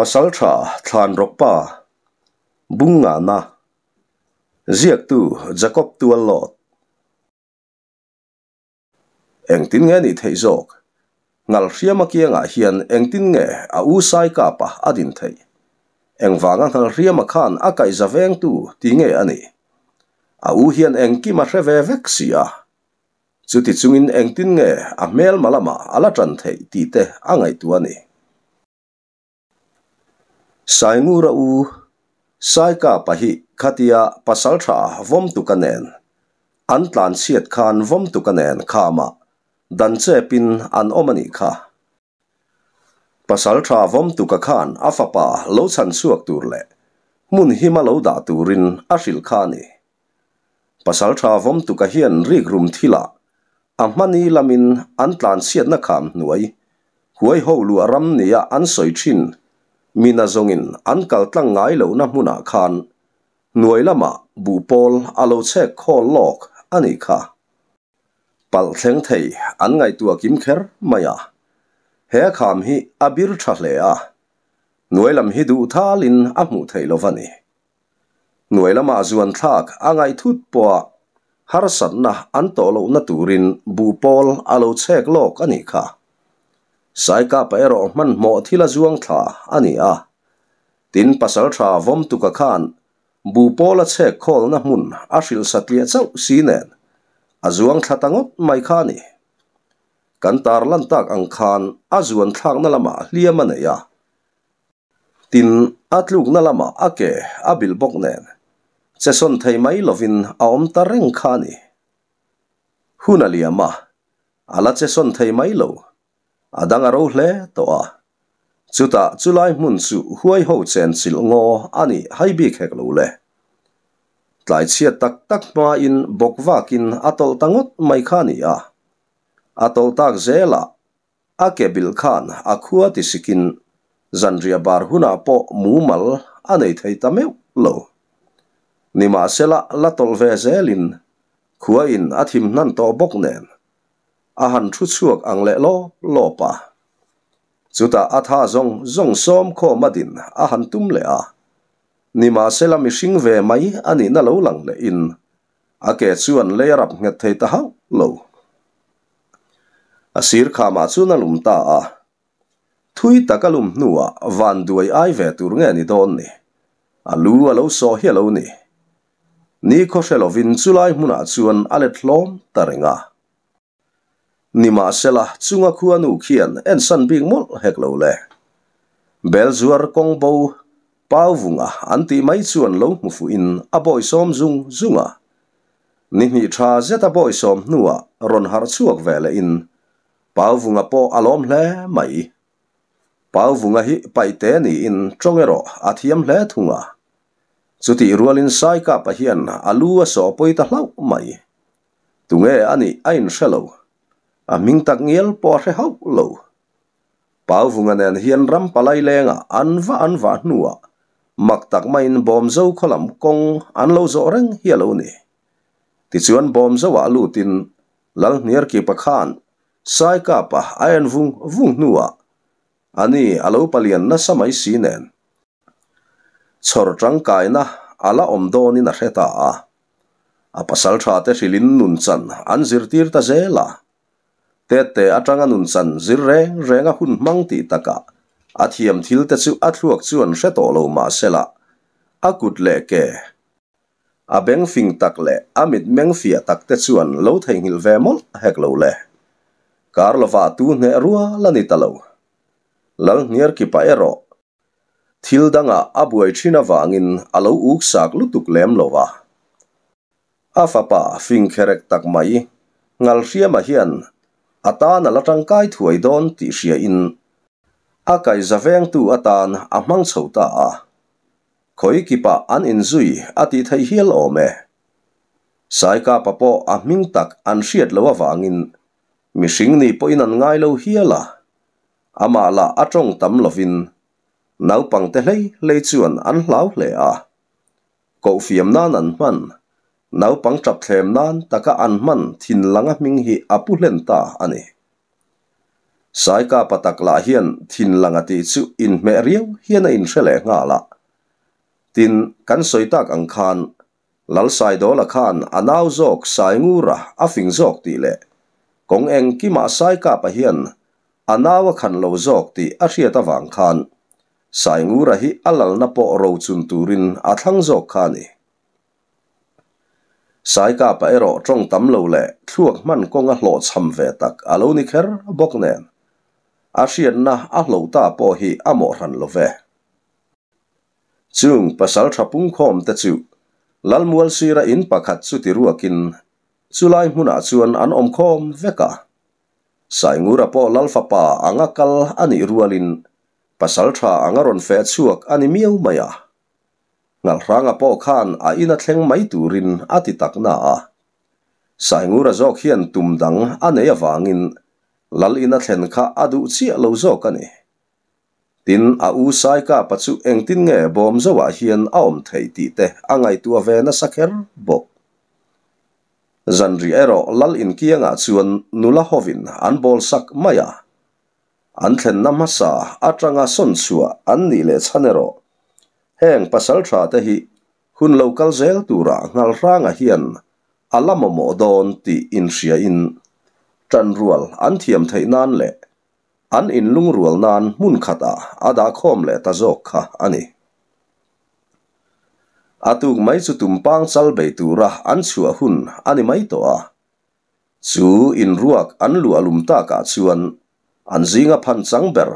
Pasalṭha Thlanrawkpa Bungngana Ziaktu Jacob Tuallawt Engtin nge nih theih zawk? Ngalhriama kiangah hian engtin nge a u Saikapa a din theih? Engvanga Ngalhriama khan a kaihza vengtu ti nge a nih? A u hian engkim a hre ve vek si a. Chuti chungin engtin nge a hmelma lamah a la ṭan theih tih te a ngaihtuah a ni. Saingura u Saikapa hi khatia pasalṭha Vawmtuka nen an tlanchhiat khan Vawmtuka nen khamah dan chepin an awm a nih kha. Pasalṭha Vawmtuka khan a fapa lo chhan chhuak tur leh hmun hima lo dah turin a hrilh kha a ni. Pasalṭha Vawmtuka hian rikrum thilah a hmani lamin an tlanchhiatna kham hnuai huai ho luah ram nia an sawi ṭhin mina zawngin an kal tlang ngai lohna hmunah khan hnuai lamah buhpawl a lo chhek khawl lawk a nih kha. Palh thleng thei an ngaihtuah kim kher mai a. He kham hi a bir tha hle a, hnuai lam hi duh thalin a hmuh theih lo va ni. Hnuai lamah zuan thlak a ngaih thut pawha harsatna an tawh lohna turin buhpawl a lo chhek lawk a nih kha. Saikapa erawh hmanhmawh thil a zuang thla a ni a. Tin, Pasaltha Vawmtuka khan Buhpawl a chhek khawlna hmun a hrilh satliah chauh si nen a zuang thla ta ngawt mai kha a ni. Kan tar lan tak ang khan a zuan thlakna lamah hliam a nei a, tin a tlukna lamah a ke a bilh bawk nen che sawn thei mai lovin a awm ta reng kha a ni. Hun a liam a, a la che sawn thei mai lo. A dang a ro hle tawh a. Chutah chulai hmun chu huai ho chen chilh ngaw a nih hai bik hek lo le. Tlai chhiat tak tak hmain bawk vakin a tawlh ta ngawt mai kha a ni a. A tawlh tak zelah a ke bilh khan a khua ti sikin zanriah bar hunah pawh mumal a nei thei ta meuh lo. Nimahsela la tawlh ve zelin khuain a thim hnan tawh bawk nen a han thu chhuak ang leh lawp lawp a. Chutah a tha zawng zawng sawm khawm a din a han tum leh a. Nimahsela mihring ve mai a nihna lo lang leh in a ke chuan lei a rap nghet thei ta hauh lo. A sir khamah chuan a lum ta a. Thui tak a lum hnuah van duai ai ve tur nge ni dawn ni? A lu a lo sawh hi a lo ni. Ni khaw hre lovin chulai hmunah chuan a let hlawm ta reng a. Nimahsela, chunga khuanu khian ensan bik mawlh hek lo le. Belzuar kawng bo Pau vunga an tih mai chuan lo hmu fuhin a bawisawm zung zung a. Ni hnih tha zet a bawisawm hnuah rawn harh chhuak ve lehin Pau vunga pawh a lawm hle mai. Pau vunga hi paihte niin tawng erawh a thiam hle thung a. Chutih rualin Saikapa hian a lu a sawh pawi ta hlauh mai. Tunge a nih a inhre lo. A hming tak ngial pawh a hre hauh lo. Pauvunga nen hian ram palai lengah an va an vah hnuah mak tak maiin Bawmzo khaw lam kawng an lo zawh reng hi a lo ni. Tichuan Bawmzoah lutin Lalhniarkipa khan Saikapa a en vung vung hnuah a ni a lo palian nasa mai si nen Chhawr tangkaina a la awm dawnin a hre ta a. A pasalthate hrilhin nunchan an zirtir ta zel a. Tette atanga nunchan zir reng reng a hun hmang tih takah a thiam thil te chu a thluak chuan hre tawh lo mah sela, a kut leh ke, a beng fing tak leh a mit meng fiah tak te chuan lo theihnghilh ve mawlh hek lo le. Kar lovah tu hneh rual a ni ta lo. Lalhniarkipa erawh Thil dangah a buai thin avangin a lo uk sak lutuk lem lo a. A fapa fing kherek tak mai Ngalhriama hian a tan a la tangkai thuai dawn tih hriain a kaihza vengtu atan a hmang chho ta a. Khawi kipah an inzui a tih theih hial awm e. Saikapa pawh a hming tak an hriat loh avangin mihring ni pawhin an ngai lo hial a. Amah lah a tawng tam lovin naupangte hlei hlei chuan an hlau hle a. Kohfiam nan an hman, naupang tap thlem nan taka an hman thin langa hming hi a pu hlen ta a ni. Saikapa tak lah hian thinlanga tih chu inhmeh riau hian a inhre leh nghal a. Tin, kan sawi tak ang khan Lalsaidawla khan a nau zawk Saingura a fing zawk tih leh kawng engkimah Saikapa hian a nau a khan lo zawk tih a hriat avang khan Saingura hi a lalna pawh rochun turin a thlang zawk kha a ni. Saikapa erawh tawng tam lo leh thluak hman kawnga hlawhchham ve tak a lo ni kher bawk nen, a hriatna a hloh ta pawh hi a mawhhran lo ve. Chung pasal tha pungkhawm te chu Lalmual sira in pakhat chu ti ruakin chulai hmunah chuan an awm khawm vek a. Saingura pawh Lal fapa anga kal a nih rualin pasal tha anga rawn feh chhuak a ni miau mai a. Ngalhranga pawh khan a ina thleng mai turin a ti tak na a. Saingura zawk hian tum dang a nei avangin Lal ina thlen kha a duh chiah lo zawk a ni. Tin, a u Saikapa chu engtin nge bawm zoah hian a awm theih tih te a ngaihtuah ve nasa kher bawk. Zanriah erawh Lal inkiangah chuan nula hovin an bawl sak mai a. An thlenna hmasa atanga sawn chhuah an nih leh chhan erawh heng pasaltha te hi hun lo kal zel tura Nghalhranga hian a la mamawh dawn tih inhriain ṭanrual an thiam theih nan leh an inlungrual nan hmun khatah a dahkhawm leh ta zawk kha a ni. A tuk mai chu tumpang chal bei tura an chhuah hun a ni mai tawh a. Chu inruak an luah lum takah chuan an zinga phan chang ber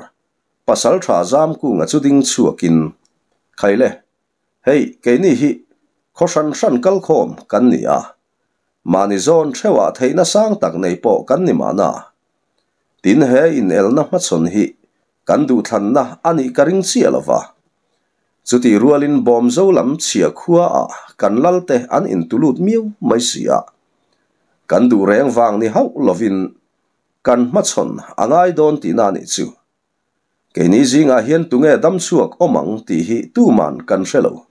Pasaltha Zamkunga chu ding chhuakin, Khaile, hei keini hi khaw hran hran kalkhawm kan ni a, mahni zawn theuhah theihna sang tak nei pawh kan ni mahna. Tin he inelna hmachhawn hi kan duhthlanna a nih ka ring chiah lo va. Chutih rualin Bawmzo lam chhia khuaah kan lalte an intulut miau mai si a. Kan duh reng vang ni hauh lovin kan hmachhawn a ngai dawn tihna a nih chu. Keini zingah hian tunge dam chhuak awm ang tih hi tuman kan hre lo.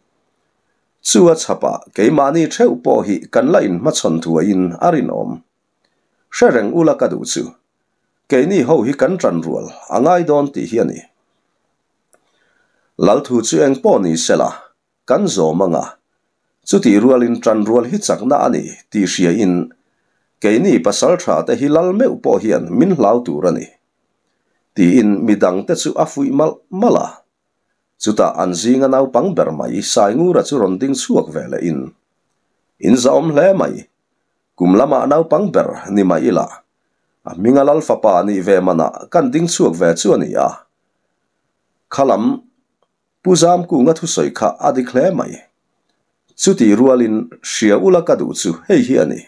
Chu a chhapah keimahni theuh pawh hi kan la inhmachhawn thuaiin a rinawm. Hre reng ula ka duh chu. Keini ho hi kan ṭan rual a ngai dawn tih hi a ni. Lalthu chu eng pawh ni sela, kan zawm ang a. Chutih rualin ṭan rual hi chakna a ni tih hriain keini pasalṭha te hi lal meuh pawh hian min hlau tur a ni. Tiin midangte chu a fuih malh malh a. Chutah an zinga naupang ber mai Saingura chu rawn ding chhuak ve leh in, In zahawm hle mai, kum lamah naupang ber ni mai ila, a hminga lal fapa nih ve manah kan ding chhuak ve chu a ni a. Khalam Pu Zamkunga thusawi kha a dik hle mai. Chutih rualin hria ula ka duh chu hei hi a ni.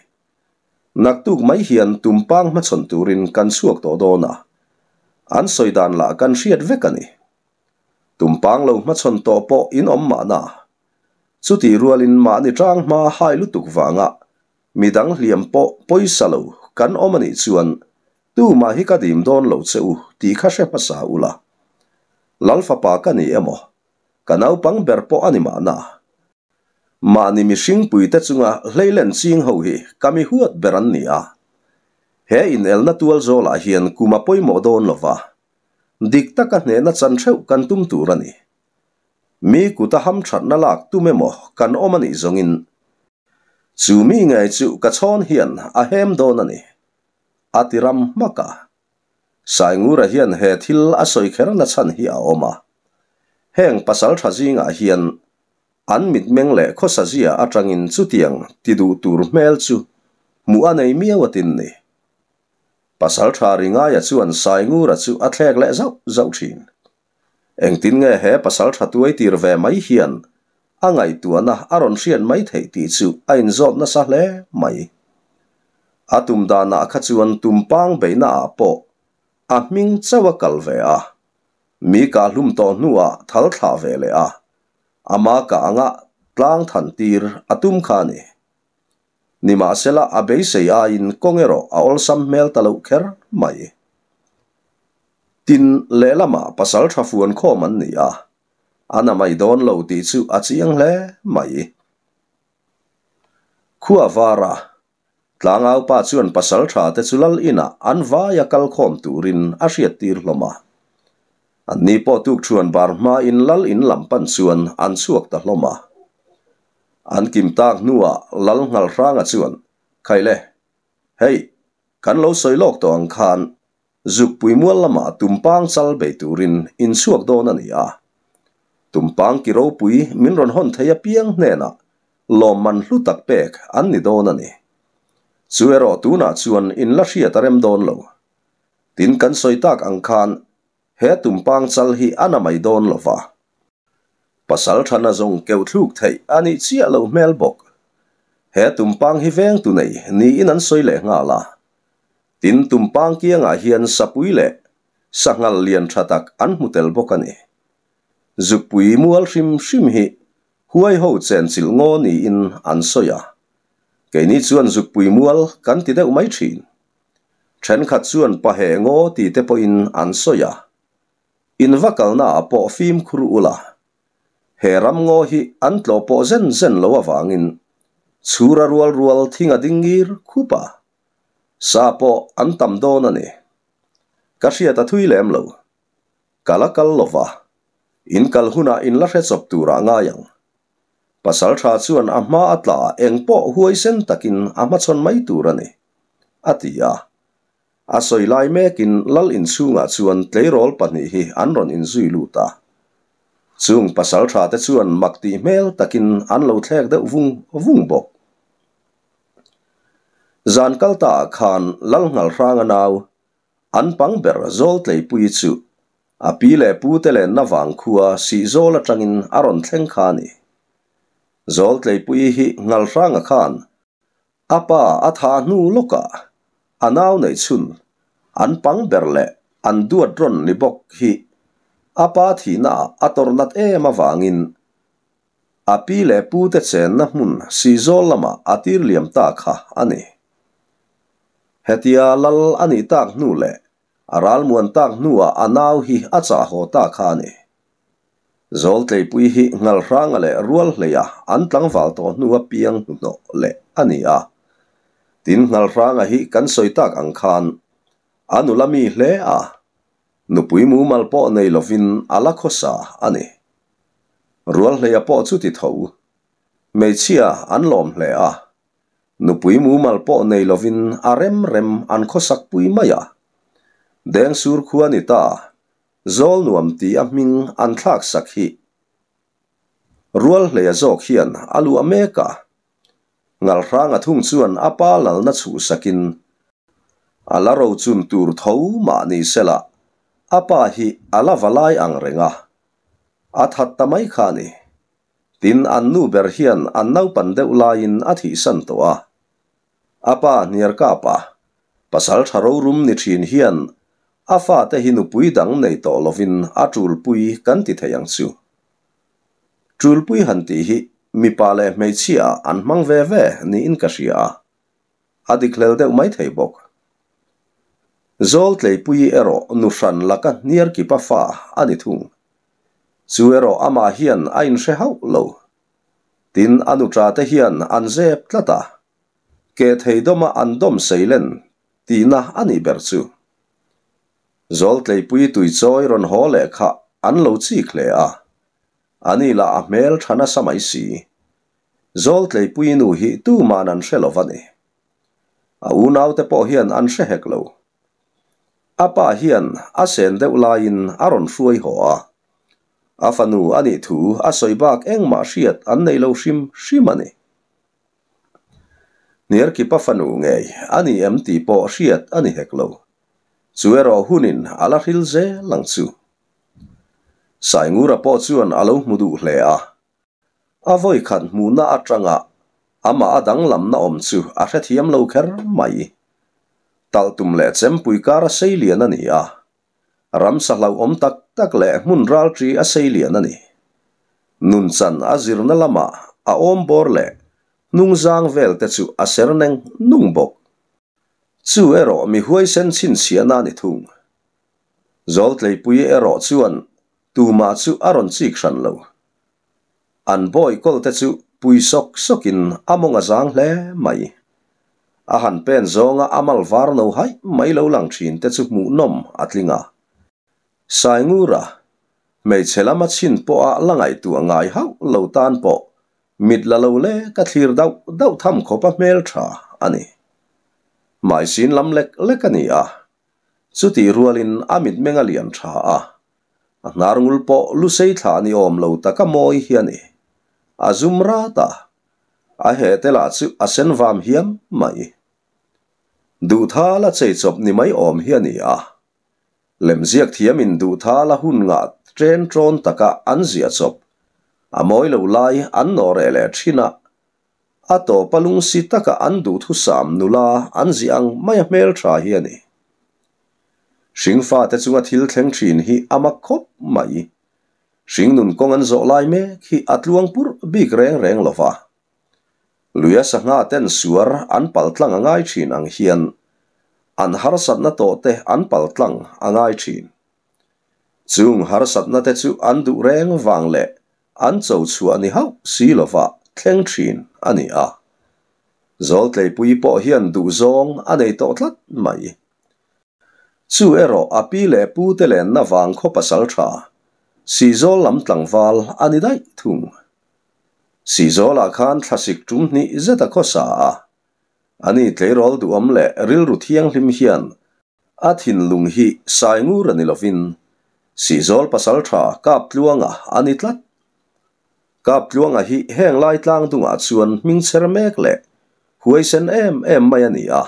Naktuk mai hian tumpang hmachhawn turin kan chhuak tawh dawn a, an sawi dan lah kan hriat vek a ni. Tumpang lo hmachhawn tawh pawh in awm mahna. Chutih rualin mahni tang hma hai lutuk vanga midang hliam pawh pawisa lo kan awm a nih chuan tumah hi ka dim dawn lo che u tih kha hre hmasa ula. Lal fapa ka ni emaw, ka naupang ber pawh a ni mahna. Mahni mihring puite chunga hleilen ching ho hi ka mi huat ber an ni a. He inelna tual zawlah hian kum a pawimawh dawn lo va, dik taka hnehna chan theuh kan tum tur a ni. Mi kuta hamthatna lak tum emaw kan awm a nih zawngin chu mi ngei chu ka chhawn hian a hem dawn a ni, a ti ram hmak a. Saingura hian he thil a sawi kher na chhan hi a awm a. Heng pasal tha zingah hian an mitmeng leh khawsa zia atangin chutiang ti duh tur hmel chu hmuh a nei miau a tin ni. Pasal tha Ringaia chuan Saingura chu a thlek leh zauh zauh thin. Engtin nge he pasal tha tuai tir ve mai hian a ngaihtuahna a rawn hriat mai theih tih chu a inzawt nasa hle mai. A tum danah kha chuan tumpang beihna ah pawh a hming chauh a kal ve a, mi kah hlum tawh hnuah thal thlah ve leh a, ama kah anga tlang than tir a tum kha a ni. Nimahsela a beisei aiin kawng erawh a awlsam hmel ta loh kher mai. Tin, lehlamah pasal tha fuan khawm an ni a, a na mai dawn lo tih chu a chiang hle mai. Khua vara. Tlangau pa chuan pasalṭha te chu lal inah an vaia kal khawm turin a hriattir hlawm a. Anni pawh tukṭhuan bar hmain lal in lam pan chuan an chhuak ta hlawm a. An kim tak hnuah lal Nghalhranga chuan, Khaile, hei, kan lo sawi lawk tawh ang khan Zukpui mual lamah tumpang chal bei turin in chhuak dawn a ni a. Tumpang ki ropui min rawn hawn thei apiang hnenah lawmman hlu tak pek an ni dawn a ni. Chu erawh tunah chuan in la hriat a rem dawn lo. Tin kan sawi tak ang khan he tumpang chal hi a na mai dawn lo va. Pasal thana zawng keuh thluk theih a nih chiah loh hmel bawk. He tumpang hi vengtu nei niin an sawi leh nghal a. Tin, tumpang kiangah hian sapui leh sanghal lian tha tak an hmu tel bawk a ni. Zukpui mual hrim hrim hi huai ho chenchilh ngaw niin an sawi a. Keini chuan zukpui mual kan ti deuh mai thin. Thenkhat chuan pahe ngaw ti te pawhin an sawi a. In va kalnaah pawh fimkhur ula. He ram ngaw hi an tlawh pawh zen zen lo avangin chhura rual rual thing a ding ngir khup a. Sa pawh an tam dawn a ni. Ka hriat a thui lem lo. Ka la kal lo va, in kal hunah in la hre chawp turah ngai ang. Pasal tha chuan a hma a tla eng pawh huaisen takin a hmachhawn mai tur a ni, a ti a. A sawi lai mekin lal inchhungah chuan tleirawl pahnih hi an rawn inzui lut a. Chung pasal tha te chuan mak tih hmel takin an lo thlek deuh vung vung bawk. Zan kal ta ah khan Lal Nghalhranga nau an pang ber Zawltleipuii chu a pi leh pu te lenna vang khua Sihzawl atangin a rawn thleng kha a ni. Zawltleipuii hi Nghalhranga khan a pa a thah hnu lawkah a nau neih chhun an pang ber leh an duat rawn ni bawk hi a pa thihna ah a tawrh nat em avangin A pi leh pu te chenna hmun Sihzawl lamah a tir liam ta kha a ni. Hetia lal a nih tak hnu leh a ralmuan tak hnuah a nau hi a chah haw ta kha a ni. Zawltleipui hi Nghalhranga leh Rualhleia an tlangval tawh hnua piang hnuhnawh leh a ni a. Tin Nghalhranga hi kan sawi tak ang khan a nula mi hle a, nupui mumal pawh nei lovin a la khawsa a ni. Rualhleia pawh chu ti tho. Hmeichhia an lawm hle a. Nupui mumal pawh nei lovin a rem rem an khawsak pui mai a. Dengsur khua ni ta, zawl nuam ti a hming an thlak sak hi. Rualhleia zawk hian a luah mek a. Ngalhranga thung chuan a pa lalna chhuhsakin a la rochun tur tho mah ni sela a pa hi a la va lai ang reng a. A that ta mai kha a ni. Tin, an nu ber hian an naupan deuh laiin a thihsan tawh a. A pa Hniarkapa, pasal tha rorum ni thin hian a fate hi nupui dang nei tawh lovin a tulpui kan ti thei ang chu. Tulpui han tih hi mipa leh hmeichhia an hmang ve ve niin ka hria a. A dik hlel deuh mai thei bawk. Zawltleipuii erawh nu hran laka hniar kipa fa a ni thung. Chu erawh amah hian a inhre hauh lo. Tin, a nuṭa te hian an zep tlat a, keh thei dawma an dawm seilen tihna a nih ber chu. Zawltleipuii tuichawi rawn haw leh kha an lo chik hle a, ani lah a hmel tha nasa mai si. Zawltleipuii nu hi tuman an hre lo va ni. A unaute pawh hian an hre hek lo. A pa hian a sen deuh laiin a rawn hruai haw a. A fanu a nih thu a sawi bak engmah hriat an nei lo hrim hrim a ni. Hniarkipa fanu ngei a ni em tih pawh hriat a ni hek lo. Chu erawh hunin a la hril zel ang chu. Saingura pawh chuan a lo hmu duh hle a. A vawi khat hmuhna atanga amah a danglamna awm chu a hrethiam lo kher mai. Talhtum leh chempui kar a sei lian a ni a, ramsa hlauhawm tak tak leh hmun ralṭi a sei lian a ni. Nunchan a zirna lamah a awm bawr leh hnungzang vel te chu a ser neng nung bawk. Chu erawh mi huaisen chhinchhiahna a ni thung. Zawltleipui erawh chuan tumah chu a rawn chik hran lo. An bawi kawl te chu pui sawk sawkin a mawng a zang hle mai. A han pen zawnga a mal var no haih mai lo lang thin te chu hmuhnawm a tling a. Saingura, hmeichhe lama chhin pawha la ngaihtuah ngai hauh lo tan pawh mit la lo le ka thlir dauh dauh tham khawpa hmeltha a ni. Hmaisin lam lek lek a ni a, chutih rualin a mitmeng a lian tha a, a hnar ngul pawh lusei thla ni awm lo taka mawi hi a ni. A zum rat a, a hete lah chu a sen vam hiam mai. Duhtha la chei chawp ni mai awm hi a ni a. Lemziak thiamin duhtha la hun ngah ṭen ṭawn taka an ziah chawp a mawi lo lai an nawh reh leh ṭhin a. A tawpa lungsi taka an duhthusam nula an ziah ang maia hmelṭha hi a ni. Hringfate chunga thil thleng ṭhin hi a mak khawp mai. Hringnun kawng an zawh lai mek hi a tluang purh bik reng reng lo va. Luia sangha ten suar an pal tlang a ngai thin ang hian an harsatna tawh te an pal tlang a ngai thin. Chung harsatna te chu an duh reng vang leh an cho chhuah ni hauh si lova thleng thin a ni a. Zawltleipui pawh hian duhzawng a nei tawh tlat mai. Chu erawh a pi leh pu te lenna vang khaw pasal tha, Sihzawl lam tlangval a ni daih thung. Sihzawlah khan thlasik tum hnih zet a khawsa a, ani tleirawl duhawm leh rilru thianghlim hian a thinlung hi Saingur a ni lovin Sihzawl pasal tha Kaptluanga a ni tlat. Kaptluanga hi heng lai tlang dungah chuan hmingchher mek leh huaisen em em mai a ni a,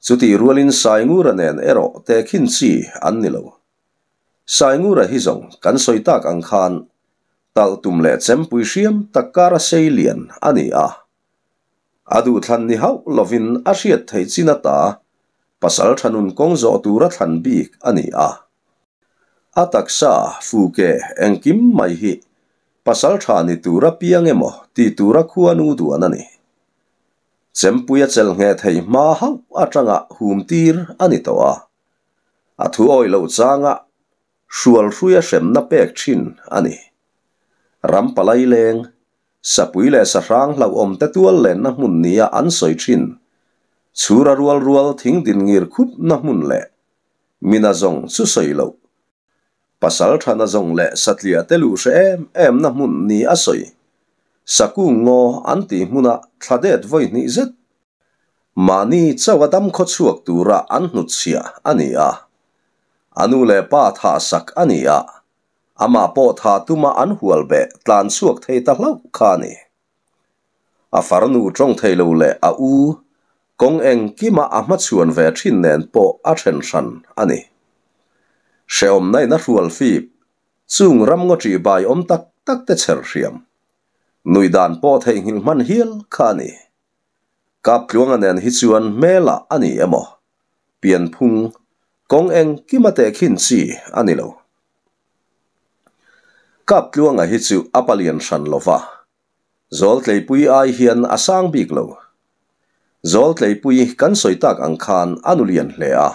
Chutih rualin Saingura nen erawh tehkhin chi an ni lo. Saingura hi zawng kan sawi tak ang khan talh tum leh chempui hriam tak kara sei lian a ni a. A duhthlan ni hauh lovin a hriat theih chin ata pasal tha nun kawng zawh tura thlan bik a ni a. A taksa, fuke, engkim mai hi pasal tha ni tura piang emaw ti tura khuanu duan a ni. Chempuia chelh ngheh theih hma hauh atanga hum tir a ni tawh a, a thu awih loh changa hrual hruia hremna pek thin a ni. Ram palai leng, sapui leh sahrang hlauhawm te tual lenna hmun nia an sawi thin, chhura rual rual thing din ngir khupna hmun leh mina zawng chu sawi loh. Pasal thana zawng leh satliah te luh hre em em na hmun ni a sawi. Sakung ngaw an tih hmuna thla det vawi hnih zet mahni chauh a dam khaw chhuak tura an hnutchhiah a ni a. A nu leh pa thah sak a ni a, amah pawh thah tuma an hual beh tlan chhuak thei ta hlauh kha a ni. A farnu tawng thei lo leh a u kawng engkima a hmachhuan ve thin nen pawh a then hran a ni. Hrehawmna in a hrual fip, chung ramngaw ṭih bai awm tak tak te chher hriam, nuih dan pawh theihnghilh hman hial kha a ni. Kaptluanga nen hi chuan hmelah a ni emaw, pianphung, kawng engkima tehkhin chi a ni lo. Kaptluanga hi chu a palian hran lo va, Zawltleipui ai hian a sang bik lo. Zawltleipui kan sawi tak ang khan a nu lian hle a.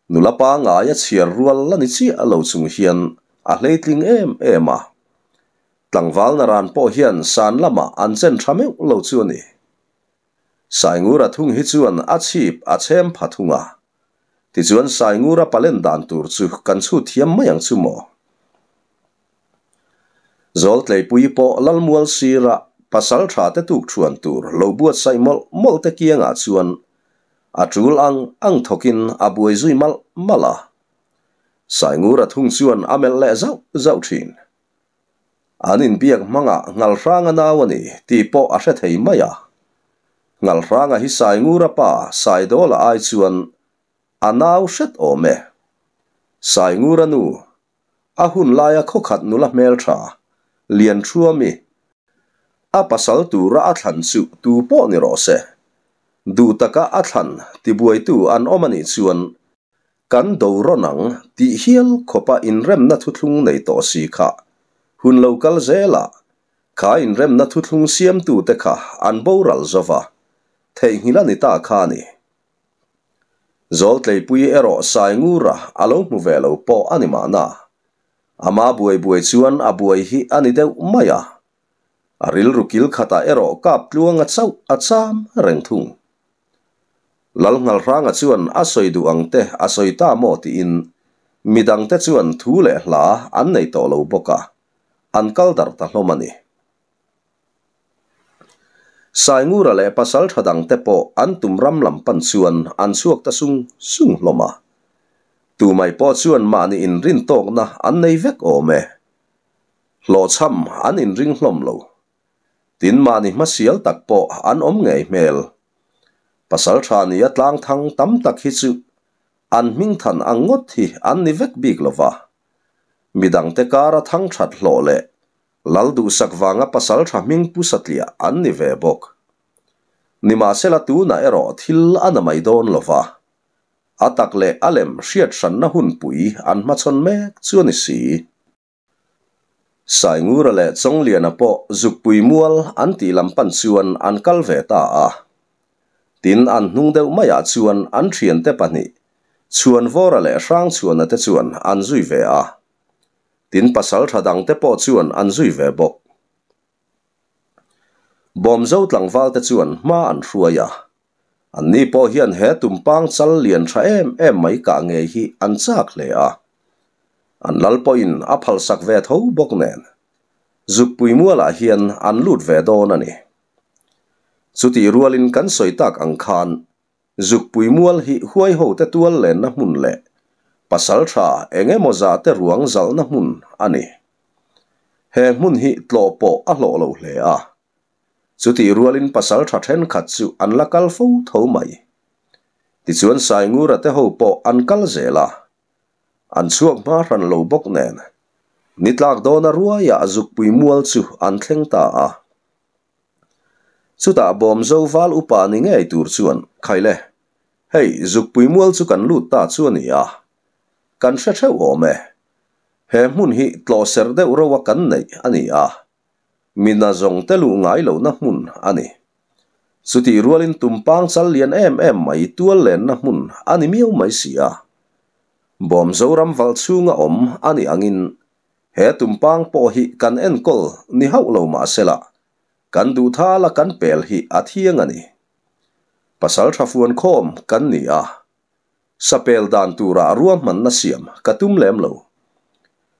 Nula pangngai a chhiar rual la ni chiah lo chung hian a hleitling em em a. Tlangval naran pawh hian san lamah an chen tha meuh lo chu a ni. Saingura thung hi chuan a chhip a chhem pha thung a. Tichuan Saingura palen dan tur chu kan chhut thiam mai ang chu maw? Zawltleipui pawh Lalmual sira pasal tha te tuk thuan tur lo buatsaih mawlh mawlh te kiangah chuan a tul ang ang thawkin a buai zui malh malh a. Saingura thung chuan a melh leh zauh zauh thin. An inbiak hmangah Ngalhranga nau a ni tih pawh a hre thei mai a. Ngalhranga hi Saingura pa Saidawla ai chuan a nau hret awm e. Saingura nu A hun laia khawkhat nula hmeltha, Lianṭhuami, a pasal tura a thlan chu tu pawh ni rawh se. Duh taka a thlan tibuaitu an awm a nih chuan kan do rawn ang tih hial khawpa inremna thuthlung nei tawh si kha hun lo kal zelah kha inremna thuthlung siamtute kha an boral zo va, theihnghilh a ni ta kha a ni. Zawltleipui erawh Saingura a lo hmu ve lo pawh a ni mahna. Ama buai buai chuan a buai hi a ni deuh mai a. A rilru kil khatah erawh kap tluanga chauh a cham reng thung. Lalnghalhranga chuan a sawi duh ang te a sawi ta maw tiin midangte chuan thu leh hla an nei tawh lo bawk a, an kal darh ta hlawm a ni. Saingura leh pasaltha dangte pawh an tum ram lam pan chuan an chhuak ta sung sung hlawm a. Tumai pawh chuan mahni inrin tawkna an nei vek awm e. Hlawhchham an inring hlawm lo. Tin mahni hmasial tak pawh an awm ngei hmel. Pasaltha nia tlangthang tam tak hi chu an hmingthan ang ngawt hi an ni vek bik lo va. Midangte kara thang that hlawh leh Lal duhsak vanga pasaltha hming pu satliah an ni ve bawk. Nimahsela tunah erawh thil a na mai dawn lo va, a tak leh a lem hriat hranna hunpui an hmachhawn mek chu a ni si. Saingura leh Chawngliana pawh zukpui mual an tih lam pan chuan an kal ve ta a. Tin, an hnung deuh maiah chuan an thiante pahnih, Chhuanvawra leh Hrangchhuana te chuan an zui ve a. Tin pasaltha dangte pawh chuan an zui ve bawk. Bawmzo tlangvalte chuan hma an hruai a. Anni pawh hian he tumpang chal lian tha em em mai kah ngei hi an chak hle a. An lal pawhin a phalsak ve tho bawk nen. Zukpui mualah hian an lut ve dawn a ni. Chutih rualin kan sawi tak ang khan Zukpui mual hi huaihote tual lenna hmun leh pasal tha eng emaw zahte ruang zalhna hmun a ni. He hmun hi tlawh pawh a hlawh lo hle a. Chutih rualin pasal tha thenkhat chu an la kal fo tho mai. Tichuan Saingura te ho pawh an kal zel a. An chhuak hma hran lo bawk nen ni tlak dawna ruaiah Zukpui mual chu an thleng ta a. Chutah Bawmzo val upa ni ngei tur chuan, Khaile, hei zukpui mual chu kan lut ta chu a ni a, kan hre theuh awm e. He hmun hi tlawh serh deuh roa kan neih a ni a, mina zawng te luh ngai lohna hmun a ni. Chutih rualin tumpang chal lian em em mai tual lenna hmun a ni miau mai si a. Bawmzo ram valh chhunga awm a nih angin he tumpang pawh hi kan enkawl ni hauh lo mahsela, Kan duhthala kan pel hi a thiang a ni. Pasal tha fuan khawm kan ni a, sapel dan tura ruahmanna siam ka tum lem lo.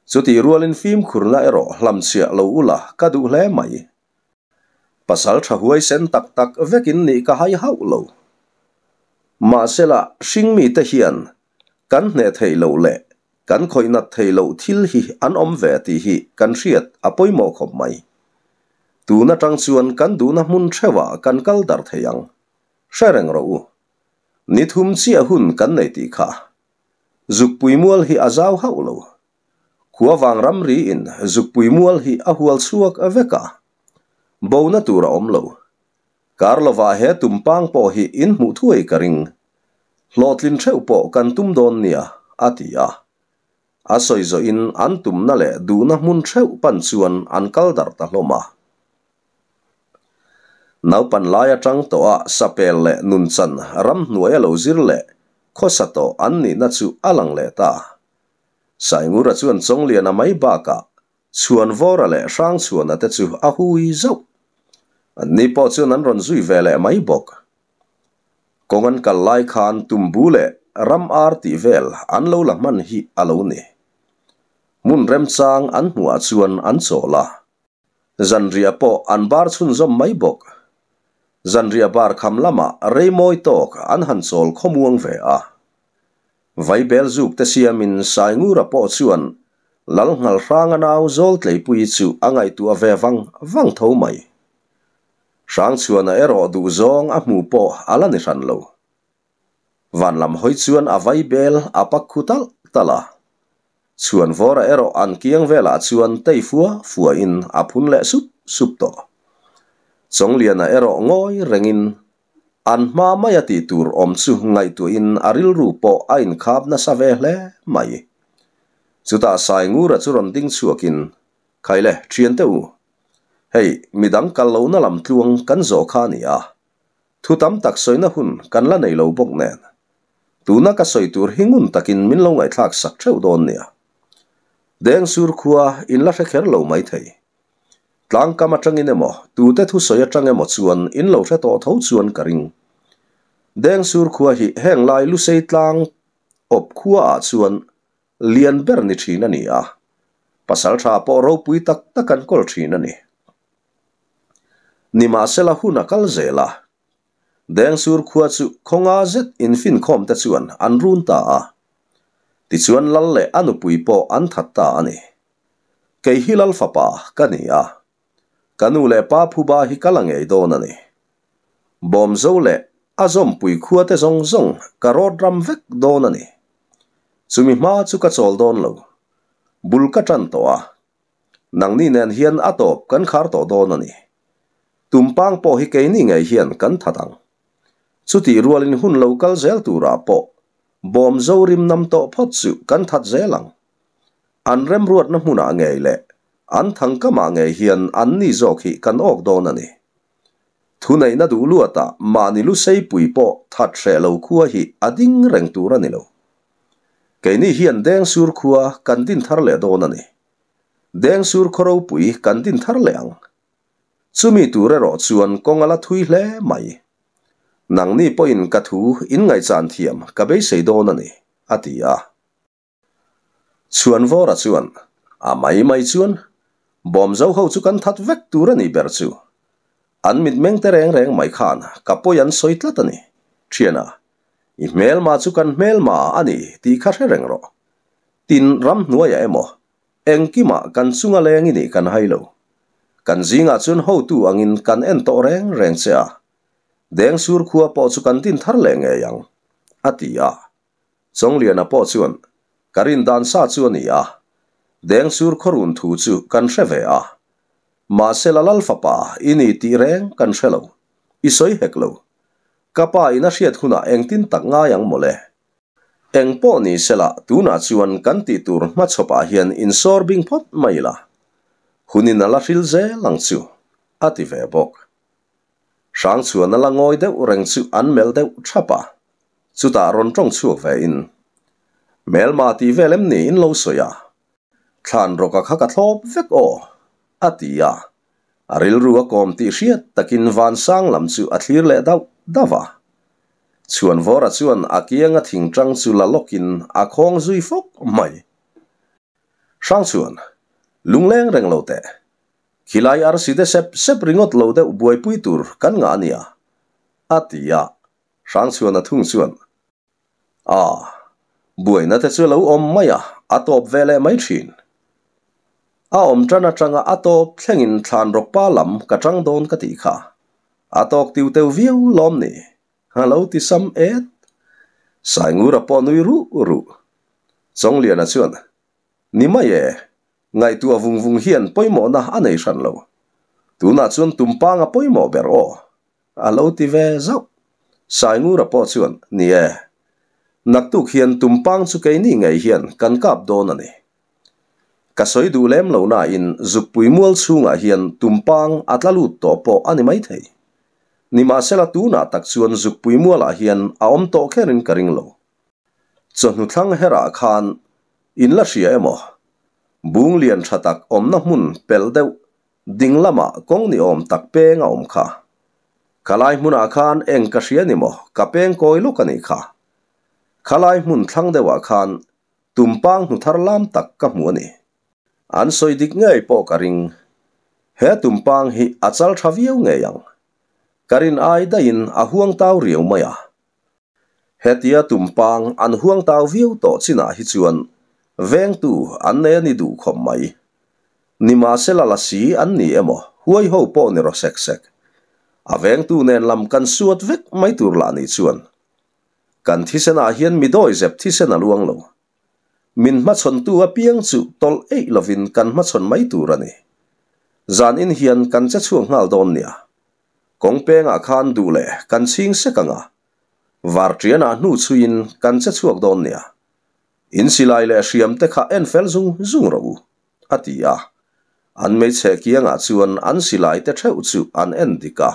Chutih rualin fimkhurna erawh hlamchhiah lo ula ka duh hle mai. Pasal tha huaisen tak tak vekin nih ka hai hauh lo. Mahsela hringmite hian kan hneh theih loh leh kan khawih nat theih loh thil hi an awm ve tih hi kan hriat a pawimawh khawp mai. Tun atang chuan kan duhna hmun theuhah kan kal darh thei ang. Hre reng rawh u. Ni thum chiah hun kan nei tih kha. Zukpui mual hi a zau hauh lo. Khua vang ramri in zukpui mual hi a hual chhuak vek a. Bona tur a awm lo. Kar lovah he tumpang pawh hi in hmuh thuai ka ring. Hlawhtlin theuh pawh kan tum dawn nia, a ti a. A sawi zawhin an tumna leh duhna hmun theuh pan chuan an kal darh ta hlawm a. Naupan lai atang tawha sapel leh nunchan ramhnuai a lo zir leh khawsa tawh an nihna chu a lang leh ta. Saingura chuan Chawngliana mai bakah Chhuanvawra leh Hrangchhuana te chu a hui zauh. Anni pawh chuan an rawn zui ve leh mai bawk. Kawng an kal lai khan tumbu leh ram ar tih vel an lo la hman hi a lo ni. Hmun remchang an hmuhah chuan an chawl a. Zanriah pawh an bar chhunzawm mai bawk. Zanriah bar kham lamah rei mawi tawk an han chawl khawmuang ve a. Vaibel zuk te siamin Saingura pawh chuan Lalnghalhranga nau Zawltleipuii chu a ngaihtuah ve vang vang tho mai. Hrangchhuana erawh duhzawng a hmu pawh a la ni hran lo. Van lam hawi chuan a vaibel a pak khu talh talh a. Chhuanvawra erawh an kiang velah chuan tei fua fuain a phun leh sup sup tawh. Chawngliana erawh ngawi rengin An hma maia tih tur awm chu ngaihtuahin a rilru pawh a inkhap nasa ve hle mai. Chutah Saingura chu rawn ding chhuakin, Khaile, thiante u. Hei, midang kal lohna lam tluang kan zawh kha a ni a. Thu tam tak sawina hun kan la nei lo bawk nen. Tuna ka sawi tur hi ngun takin min lo ngaihthlak sak theuh dawn nia. Dengsur khua in la hre kher lo maithei. Tlangkam atangin emaw, tute thusawi atang emaw chuan in lo hre tawh tho chuan ka ring. Dengsur khua hi heng lai Lusei tlang awp khua ah chuan lian ber ni thin a ni a, pasaltha pawh ropui tak tak an kawl thin a ni. Nimahsela hun a kal zel a, Dengsur khua chu khawnga zet infinkhawm te chuan an run ta a. Tichuan lal leh a nupui pawh an that ta a ni. Kei hi lal fapa ka ni a, ka nu leh pa phuba hi ka la ngei dawn a ni. Bawmzo leh a zawmpui khua te zawng zawng ka rawt ram vek dawn a ni. Chumi hma chu ka chawl dawn lo. Bul ka tan tawh a. Nangni nen hian a tawp kan khar tawh dawn a ni. Tumpang pawh hi keini ngei hian kan that ang. Chutih rualin hun lo kal zel turah pawh Bawmzo rim nam tawh phawt chu kan that zel ang. An remruatna hmunah ngei leh an thangkamah ngei hian anni zawk hi kan awk dawn a ni. Thuneihna duh luatah mahni luseipui pawh that hreh lo khua hi a ding reng tur a ni lo. Keini hian Dengsur khua kan din thar leh dawn a ni. Dengsur khaw ropui kan din thar leh ang. Chumi tur erawh chuan kawng a la thui hle mai. Nangni pawhin ka thu in ngaihchan thiam ka beisei dawn a ni, a ti a. Chhuanvawra chuan, A mai mai chuan, Bawmzo ho chu kan that vek tur a nih ber chu. An mitmeng te reng reng mai khan ka pawi an sawi tlat a ni. Thiana, i hmelma chu kan hmelma a ni tih kha hre reng rawh. Tin, ramhnuaiah emaw, engkimah kan chunga leng i nih kan hai lo. Kan zingah chuan hotu angin kan en tawh reng reng che a. Dengsur khua pawh chu kan din thar leh ngei ang, a ti a. Chawngliana pawh chuan, Ka rin dan sa chu a ni a, Dengsur khawrun thu chu kan hre ve a. Mahse la lal fapa i ni tih reng kan hre lo, i sawi hek lo. Ka pa in a hriat hunah engtin tak ngai ang mawle. Eng pawh ni sela tunah chuan kan tih tur hmachhawpah hian insawr bing phawt mai ila. Hunin a la hril zel ang chu, a ti ve bawk. Hrangchhuana la ngawi deuh reng chu an melh deuh thap a, chutah rawn tawng chhuak ve in, Hmelma tih vel em ni in lo sawi a? Thlan rawka kha ka thlawp vek aw, a ti a, a rilru a kawm tih hriat takin vansang lam chu a thlir leh dauh dauh a. Chhuanvawra chuan a kianga thingtang chu la lawkin a khawng zui fawk mai. Hrangchhuan, lungleng reng lo teh. Khilai arsi te sep sep ringawt lo deuh buaipui tur kan ngah a nia, a ti a. Hrangchhuana thung chuan, A, buaina te chu a lo awm mai a, a tawp ve leh mai thin. A awm tan atanga a tawp thlengin thlan rawkpa lam ka tang dawn ka tih kha. A tawk tiu teu viau lawm ni? A lo ti sam et. Saingura pawh nui ruh ruh. Chawngliana chuan, Ni mai e, ngaihtuah vung vung hian pawimawhna a nei hran lo. Tunah chuan tumpang a pawimawh ber aw. A lo ti ve zauh. Saingura pawh chuan, Ni e, naktuk hian tumpang chu keini ngei hian kan kap dawn a ni. Ka sawi duh lem lo nain zukpui mual chhungah hian tumpang a tla lut tawh pawh a ni maithei. Nimahsela tunah tak chuan zukpui mualah hian a awm tawh kherin ka ring lo. Chawhnu thlang herah khan in la hria emaw? Bung lian tha tak awmna hmun pelh deuh ding lamah kawng ni awm tak peng a awm kha. Khalai hmunah khan eng ka hria ni maw ka peng kawi lawk a nih kha. Khalai hmun thlang deuhah khan tumpang hnu thar lam tak ka hmu a ni. An sawi dik ngei pawh ka ring. He tumpang hi a chal tha viau ngei ang. Ka rin ai daihin a huang tau riau mai a. Hetia tumpang an huang tau viau tawh chinah hi chuan vengtu an nei a ni duh khawp mai. Nimahsela lasi an ni emaw huai ho pawh ni rawh sek sek. A vengtu nen lam kan suat vek mai tur lah ni chuan kan thisenah hian mi dawizep thisen a luang lo. Min hmachhawntu apiang chu tawlh eih lovin kan hmachhawn mai tur a ni. Zanin hian kan che chhuak nghal dawn nia. Kawng pengah khan duh leh kan chhing sek ang a, Varṭianah hnu chhuiin kan che chhuak dawn nia. In silai leh hriam te kha en fel zung zung rawh u, a ti a. An hmeichhe kiangah chuan an silai te theuh chu an en dik a.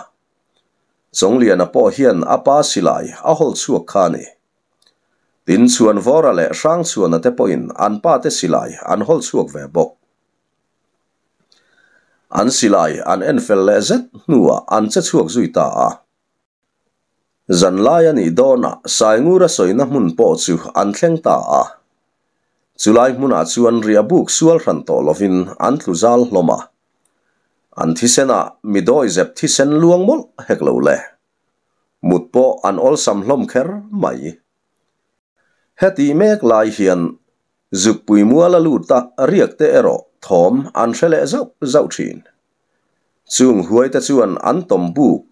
Chawngliana pawh hian a pa silai a hawl chhuak kha a ni. Tin, Chhuanvawra leh Hrangchhuana te pawhin an pa te silai an hawl chhuak ve bawk. An silai an en fel leh zet hnuah an che chhuak zui ta a. Zanlai a nih dawnah Saingura sawina hmun pawh chu an thleng ta a. Chulai hmunah chuan riahbuk sual hran tawh lovin an tlu zal hlawm a. An thisenah mi dawihzep thisen luang mawlh hek lo le. Mut pawh an awlsam hlawm kher mai. Heti mek lai hian Zukpui mual a lut a, riak te erawh thawm an hre leh zauh zauh thin. Chung huai te chuan an tawm buk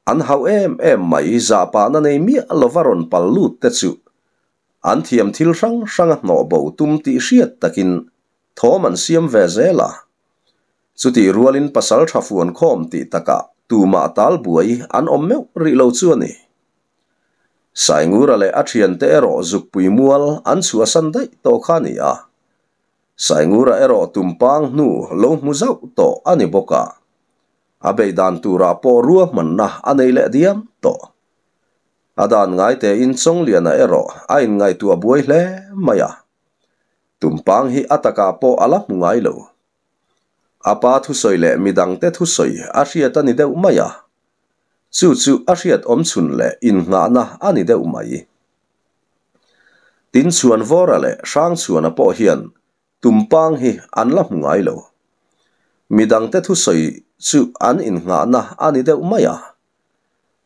an hauh em em mai zahpahna nei miah lova rawn pal lut te chu an thiam thil hrang hrang a hnawh bo tum tih hriat takin thawm an siam ve zel a. Chutih rualin pasal tha fuan khawm tih takah tumah tal buai an awm meuh rih lo chu a ni. Saingura leh a thiante erawh zukpui mual an chhuahsan daih tawh kha a ni a. Saingura erawh tumpang hnu lo hmu zauh tawh a ni bawk a. A beih dan turah pawh ruahmanna a nei leh diam tawh. A dan ngai tein Chawngliana erawh a inngaihtuah buai hle mai a. Tumpang hi a takah pawh a la hmu ngai lo. A pa thusawi leh midangte thusawi a hriat a ni deuh mai a. Chu chu a hriat awm chhun leh innghahna a ni deuh mai. Tin Chhuanvawra leh Hrangchhuana pawh hian Tumpang hi an la hmu ngai lo. Midangte thusawi chu an innghahna a ni deuh mai a.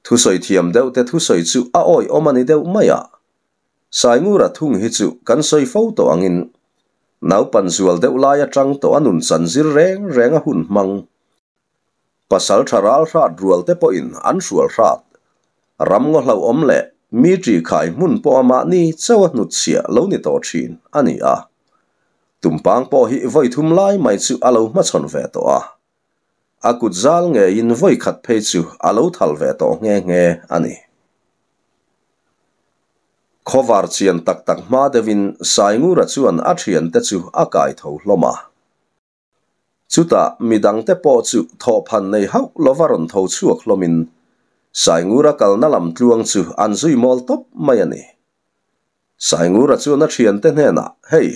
Thusawi thiam deuhte thusawi chu a awihawm a ni deuh mai a. Saingura thung hi chu kan sawi fo tawh angin naupan zual deuh lai atang tawh a nun chan zir reng reng a hun hmang. Pasal tha ral hrat rual te pawhin an hrual hrat. Ram ngaw hlauhawm leh mi ṭi khai hmun pawh a mahni chauh a hnutchhiah lo ni tawh ṭhin a ni a. Tumpang pawh hi vawi thum lai mai chu a lo hmachhawn ve tawh a. A kut zal ngeiin vawi khat phei chu a lo thal ve tawh nghe nghe a ni. Khawvar chian tak tak hma deuhin Saingura chuan a thiante chu a kai tho hlawm a. Chutah midangte pawh chu thawhphan nei hauh lova rawn tho chhuak hlawmin Saingura kalna lam tluang chu an zui mawl tawp mai a ni. Saingura chuan a thiante hnenah, Hei,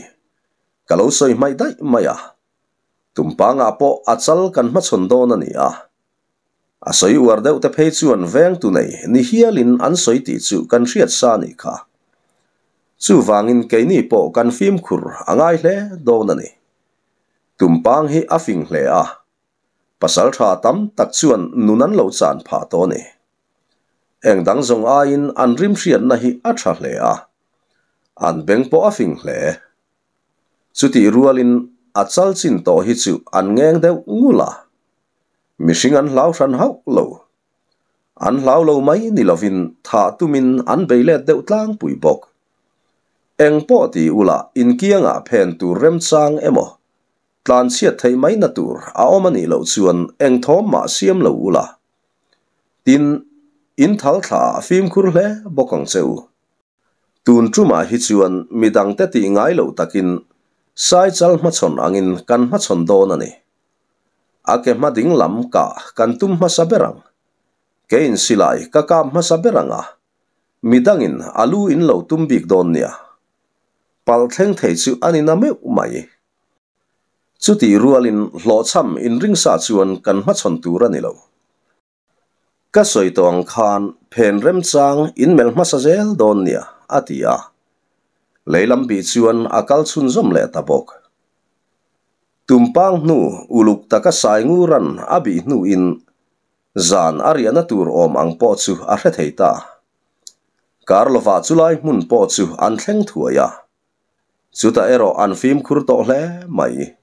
ka lo sawi hmaih daih mai a. Tumpangah pawh a chal kan hmachhawn dawn a ni a. A sawi uar deuh te phei chuan vengtu nei ni hialin an sawi tih chu kan hriat sa a nih kha. Chuvangin keini pawh kan fimkhur a ngai hle dawn a ni. Tumpang hi a fing hle a, pasal tha tam tak chuan nun an lo chan phah tawh a ni. Eng dang zawng aiin an rim hriatna hi a tha hle a, an beng pawh a fing hle. Chutih rualin a chal chin tawh hi chu an ngeng deuh ngul a, mihring an hlau hran hauh lo. An hlau lo mai ni lovin thah tumin an bei let deuh tlangpui bawk. Eng pawh ti ula inkiangah phen tur remchang emaw, tlanchhiat theih maina tur a awm a nih loh chuan eng thawm mah siam lo ula. Tin, in thal thla ah fimkhur hle bawk ang che u. Tun tumah hi chuan midangte tih ngai loh takin Saichal hmachhawn angin kan hmachhawn dawn a ni. A ke hma ding lam kah kan tum hmasa ber ang. Keiin silai ka kap hmasa ber ang a, midangin a lu in lo tum bik dawn nia. Palh thleng thei chu a ni na meuh mai. Chutih rualin hlawhchham inringsa chuan kan hmachhawn tur a ni lo. Ka sawi tawh ang khan phen remchang in melh hmasa zel dawn nia, a ti a. Leilam bih chuan a kal chhunzawm leh ta bawk. Tumpang hnu uluk taka Sainguran a bih hnuin zan a riahna tur awm ang pawh chu a hre thei ta. Kar lovah chulai hmun pawh chu an thleng thuai a. Chutah erawh an fimkhur tawh hle mai.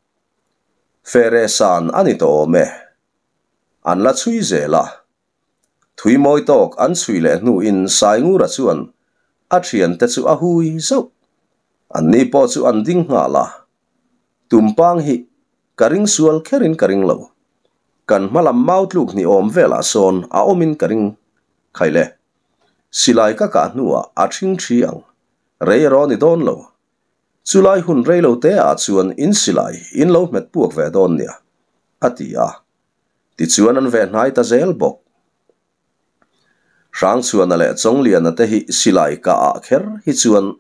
Fere san a ni tawh awm e. An la chhui zel a. Thui mawi tawk an chhui leh hnuin Saingura chuan a thiante chu a hui zauh. Anni pawh chu an ding nghal a. Tumpang hi ka ring sual kherin ka ring lo. Kan hma lam mau tluk ni awm velah sawn a awmin ka ring khai le. Silai ka kah hnuah a thing thi ang. Rei erawh ni dawn lo. Chulai hun reilo te ah chuan in silai in lo hmet puak ve dawn nia, a ti a. Tichuan an ve hnai ta zel bawk. Hrangchhuana leh Chawngliana te hi silai kah ah kher hi chuan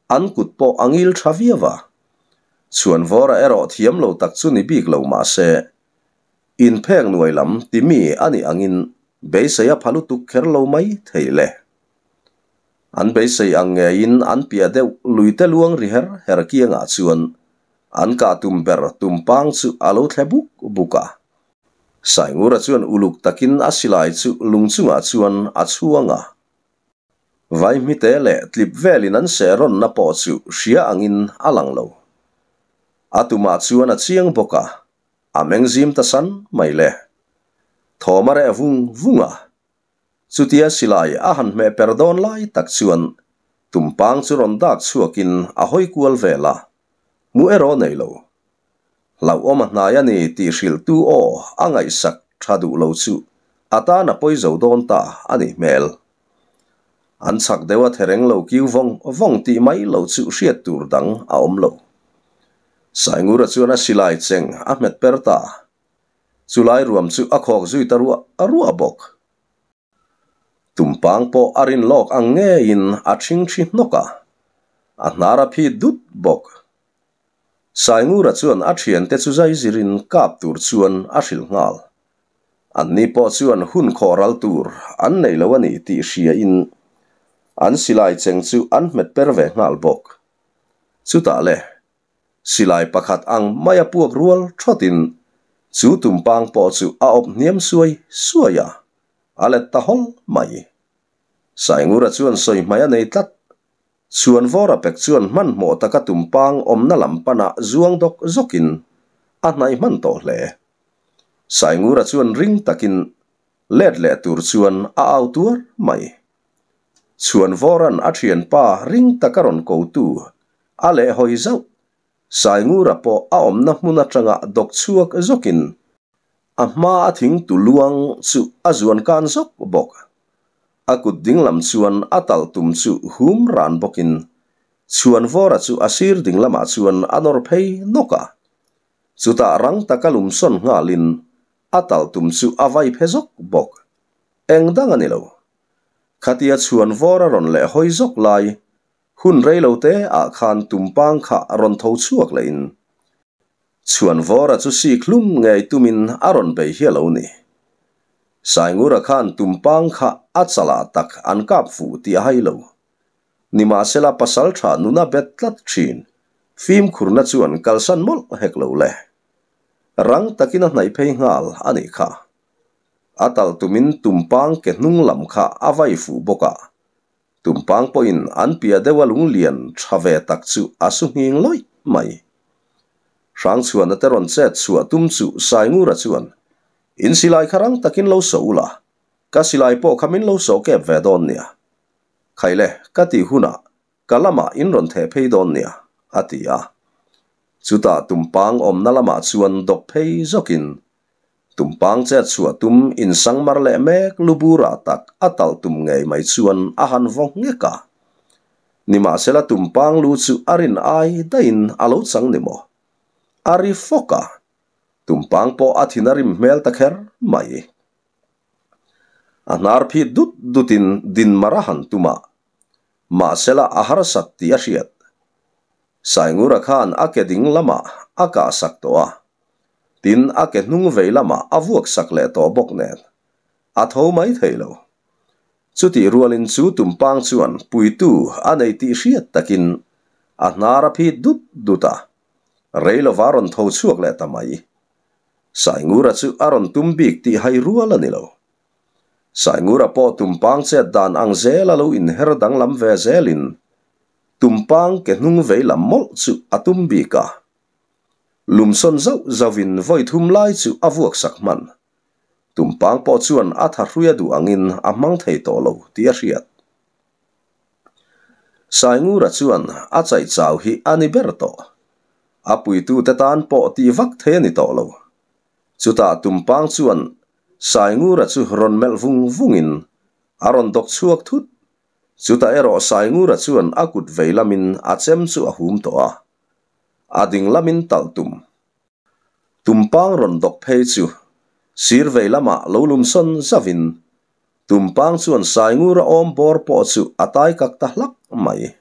an kut pawh a ngil tha viau a. Chhuanvawra erawh thiam lo tak chu ni bik lo mah se, inphek nuai lam ti mi a nih angin beisei a pha lutuk kher lo mai thei le. An beisei ang ngeiin an piah deuh luite luang ri her her kiangah chuan an kah tum ber tumpang chu a lo thle buk buk a. Saingura chuan uluk takin a silai chu lung chungah chuan a chhuang a. Vaihmite leh tlip velin an seh rawnna pawh chu hria angin a lang lo. A tumah chuan a chiang bawk a, a meng zim ta san mai le. Thawm a reh vung vung a. Chutia silai a han hmeh per dawn lai tak chuan tumpang chu rawn dak chhuakin a hawi kual vel a, hmuh erawh nei lo. Hlauhawm a hnai a ni tih hrilhtu aw a ngaihsak tha duh lo chu a tan a pawi zo dawn ta a nih hmel. An chhak deuh a thereng lo kiu vawng vawng tih mai lo chu hriat tur dang a awm lo. Saingura chuan a silai cheng a hmet per ta. Chulai ruam chu a khawk zui ta ruah ruah bawk. Tumpang pawh a rin lawk ang ngeiin a ṭhingṭhi hnawk a, a hnar a phit dut bawk. Saingura chuan a ṭhiante chu zai zirin kap tur chuan a hrilh nghal. Anni pawh chuan hun khawh ral tur an nei lo a ni tih hriain an silai cheng chu an hmet per ve nghal bawk. Chutah le, Silai pakhat ang maia puak rual thawtin chu tumpang pawh chu a awp hniam suai suai a, a let ta hawl mai. Saingura chuan sawi hmai a nei tlat. Chhuanvawra pek chuan hmanhmawh taka tumpang awmna lam pana zuang dawk zawkin a hnaih hman tawh hle. Saingura chuan ring takin let leh tur chuan a au tuar mai. Chhuanvawra'n a thianpa ring taka rawn kotu a lehhawi zauh. Saingura pawh a awmna hmun atanga dawk chhuak zawkin a hma a thing tu luang chu a zuan kan zawk bawk. A kut dinglam chuan a talh tum chu hum ran bawkin Chhuanvawra chu a sir dinglamah chuan a nawr phei nawk a. Chutah rang taka lumsawn nghalin a talh tum chu a vai phe zawk bawk. Eng dang a ni lo. Khatia Chhuanvawr a rawn leh hawi zawk lai hun rei lo te ah khan tumpang kha rawn tho chhuak leh in Chhuanvawra chu sik hlum ngei tumin a rawn bei hi a lo ni. Saingura khan tumpang kha a chalah tak an kap fuh tih a hai lo. Nimahsela pasal tha nuna bet tlat thin fimkhurna chuan kalsan mawlh hek lo le. Rang takin a hnaih phei nghal a nih kha. A tal tumin tumpang ke hnung lam kha a vai fuh bawk a, tumpang pawhin an piah deuha lunglian tha ve tak chu a su nghing lawih mai. Hrangchhuana te rawn chet chhuah tum chu Saingura chuan, In silai kha rang takin lo sawh ula, ka silai pawh kha min lo sawh kep ve dawn nia. Khaile, ka tih hunah Ka lamah in rawn theh phei dawn nia, a ti a. Chutah tumpang awmna lamah chuan dawk phei zawkin tumpang chet chhuah tum insangmar leh mek luburah tak a talh tum ngei mai chuan a han vaw nghek a. Nimahsela tumpang lu chu a rin ai daihin a lo chang ni maw? A ri fawk a, tumpang pawh a thin a rim hmel ta kher mai. A hnar phit dut dutin dinmar a han tum a, Mahsela a harsat tih a hriat. Saingura khan a ke ding lamah a kah sak tawh a, tin a ke hnung vei lamah a vuak sak leh tawh bawk nen, a tho mai thei lo. Chutih rualin chu tumpang chuan puitu a nei tih hriat takin a hnar a phit dut dut a, rei lova rawn tho chhuak leh ta mai. Saingura chu a rawn tum bik tih hai rual a ni lo. Saingura pawh tumpang chet dan ang zel a lo inher danglam ve zelin tumpang ke hnung vei lam mawlh chu a tum bik a. Lumsawn zauh zauhin vawi thum lai chu a vuak sak hman. Tumpang pawh chuan a thahrui a duh angin a hmang thei tawh lo tih a hriat. Saingura chuan a chaih chau hi a ni ber tawh. A puitute tan pawh tih vak thei a ni tawh lo. Chutah tumpang chuan Saingura chu rawn melh vung vungin a rawn dawk chhuak thut. Chutah erawh Saingura chuan a kut vei lamin a chem chu a hum tawh a, a ding lamin talh tum. Tumpang rawn dawk phei chu sir vei lamah lo lum sawn zauhin tumpang chuan Saingura awm bawr pawh chu a tai kak ta hlak mai.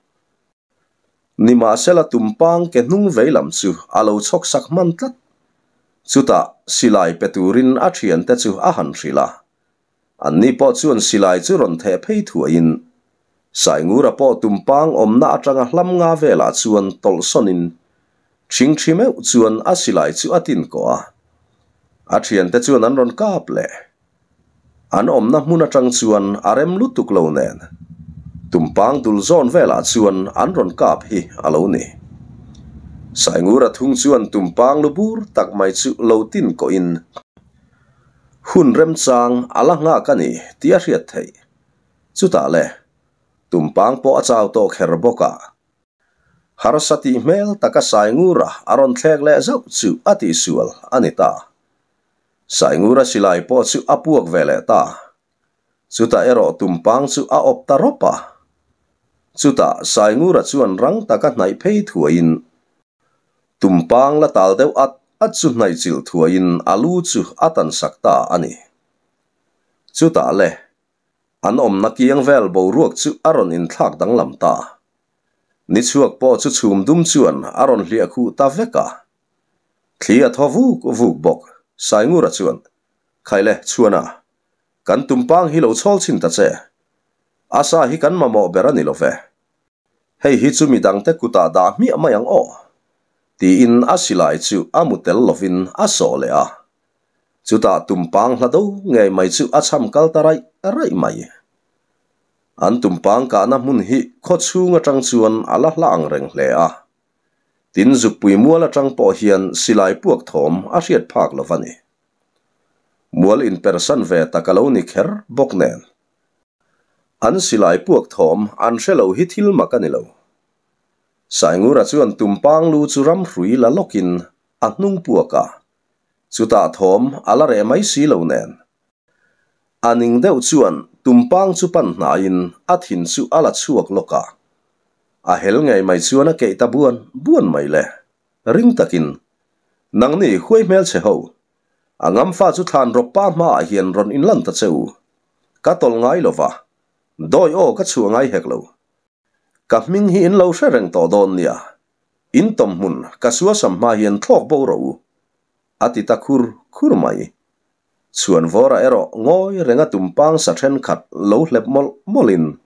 Nimahsela tumpang ke hnung vei lam chu a lo chhawk sak hman tlat. Chutah silai pe turin a thiante chu a han hrilh a. Anni pawh chuan silai chu rawn theh phei thuaiin Saingura pawh tumpang awmna atanga hlam nga velah chuan tawlhsawnin ṭhingṭhi meuh chuan a silai chu a tin kawh a. A ṭhiante chuan an rawn kap leh. An awmna hmun atang chuan a rem lutuk lo nen tumpang dul zawn velah chuan an rawn kap hi a lo ni. Saingura thung chuan tumpang lu bur tak mai chu lo tin kawhin hun remchang a la nghak a ni tih a hriat theih. Chutah le, tumpang pawh a chau tawh kher bawk a. Harsa tih hmel taka Saingura a rawn thlek leh zauh chu a tihsual a ni ta. Saingura silai pawh chu a puak ve leh ta. Chutah erawh tumpang chu a awp ta rawp a. Chutah Saingura chuan rang taka hnaih phei thuaiin tumpang la tal deuh at at chu hnaih chilh thuaiin a lu chu a tansak ta a ni. Chutah le, An awmna kiang vel boruak chu a rawn inthlak danglam ta. Ni chhuak pawh chu chhum dum chuan a rawn hliah khuh ta vek a. Thli a thaw vuk vuk bawk. Saingura chuan, Khaile, Chhuana, kan tumpang hi lo chhawl chhin ta che. A sa hi kan mamawh ber a ni lo ve. Hei hi chu midangte kutah dah hmiah mai ang aw. Tiin a silai chu a mu tel lovin a sawh leh a. Chutah tumpang hla do ngei mai chu a cham kal ta raih raih mai. An tumpang kahna hmun hi khaw chhung atang chuan a la hla ang reng hle a. Tin zukpui mual atang pawh hian silai puak thawm a hriat phak lo va ni. Mual inpersan ve tak a lo ni kher bawk nen. An silai puak thawm an hre lo hi thil mak a ni lo. Saingura chuan tumpang lu chu ramhrui la lawkin a hnung puak a. Chutah thawm a la reh mai si lo nen. A ning deuh chuan tumpang chu pan hnaiin a thin chu a la chhuak lawk a. A hel ngei mai chuan a keih ta buan buan mai le. Ring takin, Nangni huai hmelchhe ho, a ngamfa chu thlan rawp pa hmaah hian rawn inlan ta che u. Ka tawlh ngai lo va, dawi aw ka chhuah ngai hek lo. Ka hming hi in lo hre reng tawh dawn nia. In tawm hmun ka suasam hma hian thlawk bo rawh u, a ti ta khur khur mai. Chhuanvawra erawh ngawi renga tumpang sa thenkhat lo hlep mawlh mawlhin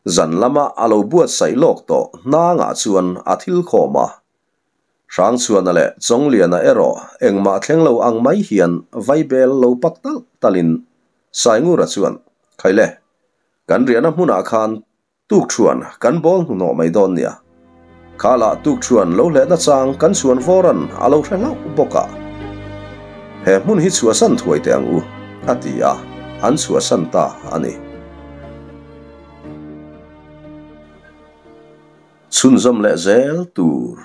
zan lama a lo buatsaih lawk tawh hnangah chuan a thil khawm a. Hrangchhuana leh Chawngliana erawh engmah thleng lo ang mai hian vaibel lo pak talh talhin Saingura chuan, Khaile, kan riahna hmunah khan Tukṭhuan kan bawl hnuhnawh mai dawn nia. Kha lah tukṭhuan lo hlehna chang kan chhuan vawran a lo hre hlauh bawk a. He hmun hi chhuahsan thuai teh ang u, a ti a, an chhuahsan ta a ni. Chhunzawm leh zel tur.